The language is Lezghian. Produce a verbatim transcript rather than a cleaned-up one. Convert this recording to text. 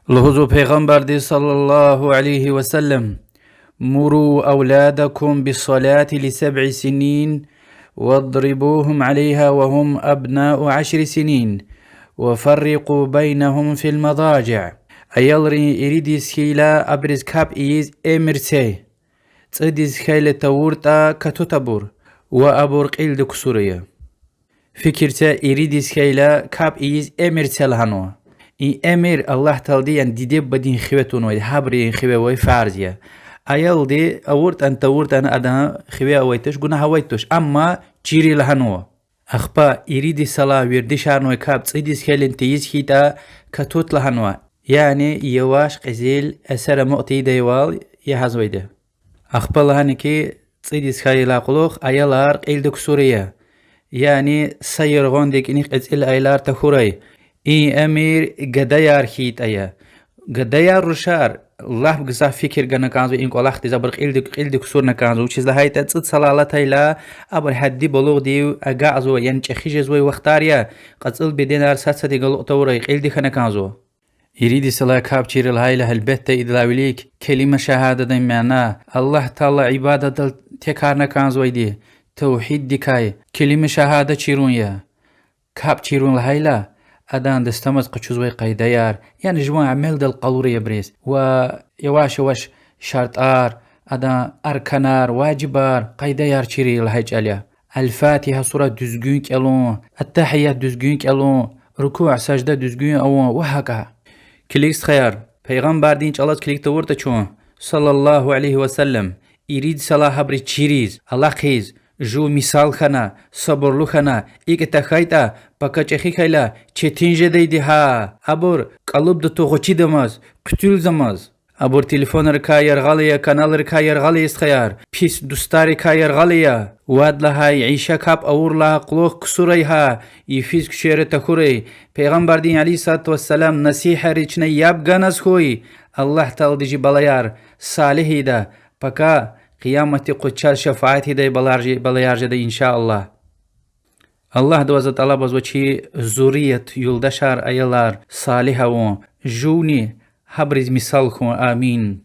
Лугьузва Пайгъамбарди صلى الله عليه وسلم: مروا أولادكم بالصلاة لسبع سنين واضربوهم عليها وهم أبناء عشر سنين وفرقوا بينهم في المضاجع. Аялрин ирид йис хьайила абуруз капӀ ийиз эмир це. ЦӀуд йис хьайила тавуртӀа катут абур ва абур кьилди ксур ая. Фикир це, ирид йис хьайила капӀ ийиз эмир це лагьанва. И эмир Аллагь Таалади, яни диде-бубадин хиве тунвайди, гьабурун хиве авай фарз я. Аялди авуртӀани тавуртӀани адан хиве авай туш, гунагь авай туш, амма чира лагьанва. Ахпа ирид йисалай вердишарнавай капӀ цӀуд йис хьайила тийиз хьайитӀа катут лагьанва. Яни яваш, кьезил, эсер амукь тийидайвал ягъизвайди. Ахпа лагьана хьи, цӀуд йис хьайидалай кьулухъ аялар кьилди ксур ая. Яни са яргъан декӀиник кьецӀил аялар тахьурай. И эмир гадаяр хьайитӀа я. Гадаяр, рушар, лап гзаф фикир гана кӀанзава и кӀвалахдиз, абур кьилди, кьилди ксурна кӀанзава. Вучиз лагьайтӀа цӀуд йисалай алатайла абур гьадди булугъдив агакьзава, яни чӀехи жезвай вахтар я, кьецӀил беденар сад-садаз галукь тавурай, кьилди хьана кӀанзава. Ирид йисалай капӀ чира лагьайла, гьелбетда, идалай вилик келима шагьададан мана, Аллагь Таалади ибадатдал текарна кӀанзавайди, тавгьиддикай келима шагьада чирун я. КапӀ чирун лагьайла, адан дастамаз къачузвай къайдаяр, яни жуван амалдал къалур я абуруз, ва яваш-яваш шартӀар, адан арканар, важибар, къайдаяр чира лагьай чӀал я. Аль-Фатигьа сурат дуьзгуьн кӀелун, аттагьият дуьзгуьн кӀелун, рукуъ, сажда дуьзгуьн авун ва гьакӀа. Килиг, стхаяр, Пайгъамбардин чӀалаз килиг тавуртӀа чун, صلى الله عليه وسلم, ирид йисалай гьабуруз чириз, алахъиз, жув мисал хьана, сабурлу хьана, икӀ тахьайтӀа, пака чӀехи хьайила, четин жедайди гьа, абур кӀалубда ту гъвечӀидамаз, хъуьтуьлзамаз. Абур телефонрикай яргъал ая, каналрикай яргъал ая, стхаяр, пис дустарикай яргъал ая. Вад лагьай ийиша капӀ авурдалай кьулухъ ксур ая гьа, йифиз куьчейра тахьурай. Пайгъамбардин عليه الصلاة والسلام насигьатриз чна яб ганаз хьуй, Аллагь Таалади жи балаяр салигь ийида, пака Къияматдин къуз чаз шафаат ийидай балаяр жеда, إن شاء الله. Аллагьдивай за тӀалабзава чи зуррият, юлдашар, аялар салигь авун, жувни гьабуруз мисал хьун. Амин.